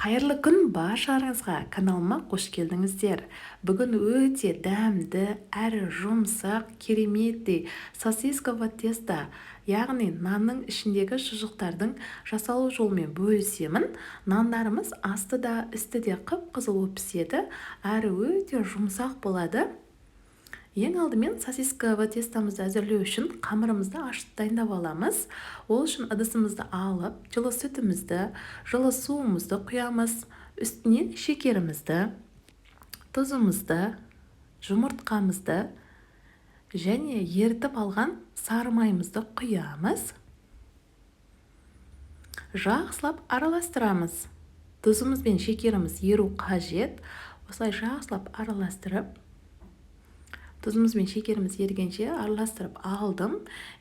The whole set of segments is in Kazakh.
Қайырлы күн баршаларыңызға, каналыма қош келдіңіздер. Бүгін өте дәмді, әрі жұмсақ, кереметтей сосисковое тесто, яғни нанның ішіндегі шұжықтардың жасалу жолымен бөлісемін. Нандарымыз асты да, үсті де қып-қызыл болып піседі, әрі өте жұмсақ болады. Ең алдымен сосисковое тестомызды әзірлеу үшін қамырымызды ашып дайындап аламыз. Ол үшін ыдысымызды алып, жылы сүтімізді, жылы суымызды құямыз, үстінен шекерімізді, тұзымызды, жұмыртқамызды және ерітіп алған сары майымызды құямыз. Жақсылап араластырамыз. Тұзымыз бен шекеріміз еру қажет. Осылай жақсылап араластырып, тұзымыз бен шекеріміз ергенше араластырып алдым.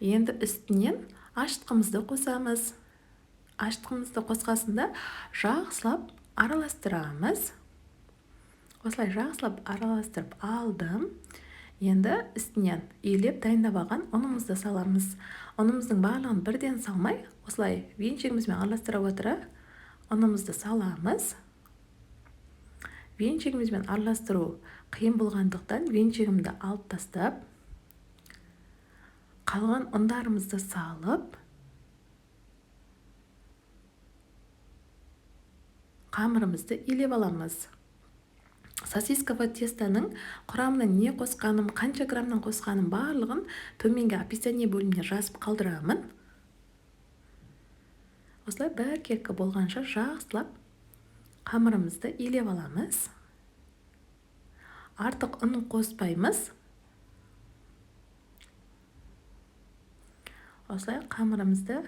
Енді үстінен ашытқымызды қосамыз. Ашытқымызды қосқасында жақсылап араластырамыз. Осылай жақсылап араластырып алдым. Енді үстінен илеп дайындап алған ұнымызды саламыз. Ұнымыздың барлығын бірден салмай, осылай венчигімізбен араластыра отыра ұнымызды саламыз. Венчигімізбен араластыру қиын болғандықтан венчигімді алып тастап, қалған ұндарымызды салып, қамырымызды илеп аламыз. Сосисковое тестоның құрамына не қосқаным, қанша граммнан қосқаным барлығын төменгі описание бөліміне жазып қалдырамын. Осылай біркелкі болғанша жақсылап қамырымызды илеп аламыз. Артық ұн қоспаймыз. Осылай қамырымызды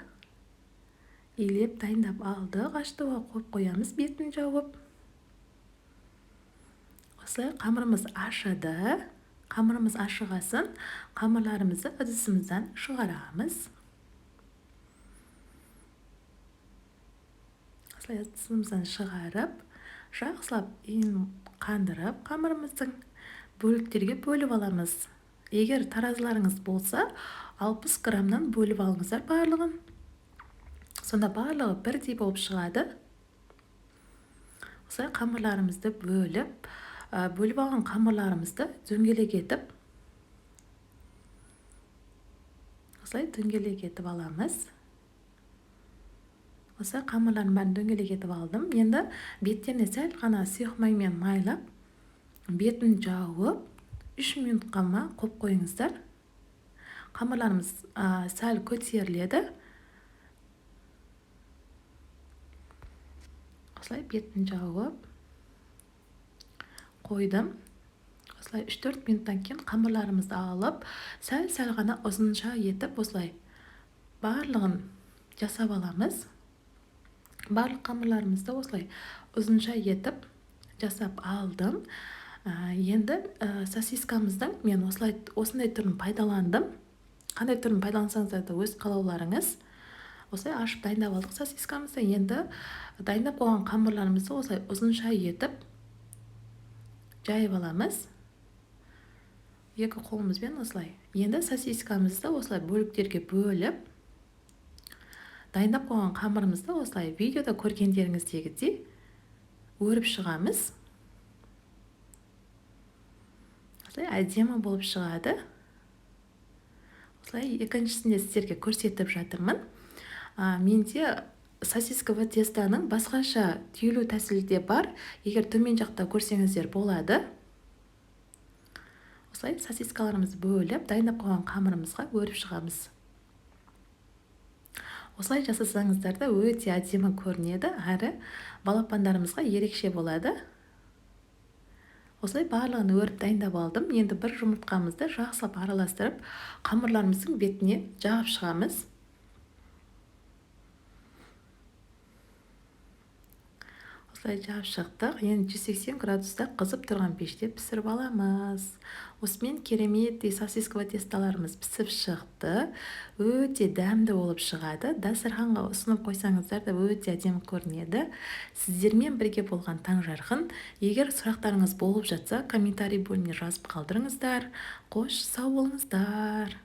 илеп дайындап алдық. Ашытуға қойып қоямыз, бетін жауып. Осылай қамырымыз ашыды. Қамырымыз ашығасын қамырларымызды ыдысымыздан шығарамыз. Осылай ыдысымыздан шығарып, жақсылап иін қандырып, қамырымыздың бөліктерге бөліп аламыз. Егер таразыларыңыз болса, 60 граммнан бөліп алыңыздар барлығын. Сонда барлығы бірдей болып шығады. Осылай қамырларымызды бөліп алған қамырларымызды дөңгелек етіп, осылай дөңгелек етіп аламыз. Осылай қамырлардың бәрін дөңгелек етіп алдым. Енді беттеріне сәл ғана сұйық маймен майлап, бетін жауып, 3 минутқа ма қойып қойыңыздар. Қамырларымыз сәл көтеріледі. Осылай бетін жауып қойдым. Осылай 3-4 минуттан кейін қамырларымызды алып, сәл-сәл ғана ұзынша етіп осылай барлығын жасап аламыз. Барлық қамырларымызды осылай ұзынша етіп жасап алдым. Енді сосискамыздың мен осындай түрін пайдаландым. Қандай түрін пайдалансаңыздар да өз қалауларыңыз. Осылай ашып дайындап алдық сосискамызды. Енді дайындап қойған қамырларымызды осылай ұзынша етіп жайып аламыз. Екі қолымызбен осылай. Енді сосискамызды осылай бөліктерге бөліп, дайындап қойған қамырымызды осылай видеода көргендеріңіздегідей өріп шығамыз. Осылай әдемі болып шығады. Осылай екіншісінде сіздерге көрсетіп жатырмын. Менде сосисковое тестоның басқаша түйілу тәсілі де бар. Егер төмен жақта көрсеңіздер болады. Осылай сосискаларымызды бөліп, дайындап қойған қамырымызға өріп шығамыз. Осылай жасасаңыздар да өте әдемі көрінеді, әрі балапандарымызға ерекше болады. Осылай барлығын өріп дайындап алдым. Енді бір жұмыртқамызды жақсылап араластырып, қамырларымыздың бетіне жағып шығамыз. Осылай жағып шықтық. Енді 180 градуста қызып тұрған пеште пісіріп аламыз. Осымен кереметтей сосисковое тестоларымыз пісіп шықты. Өте дәмді болып шығады. Дастарханға ұсынып қойсаңыздар да өте әдемі көрінеді. Сіздермен бірге болған Таңжарқын. Егер сұрақтарыңыз болып жатса, комментарий бөліміне жазып қалдырыңыздар. Қош, сау болыңыздар.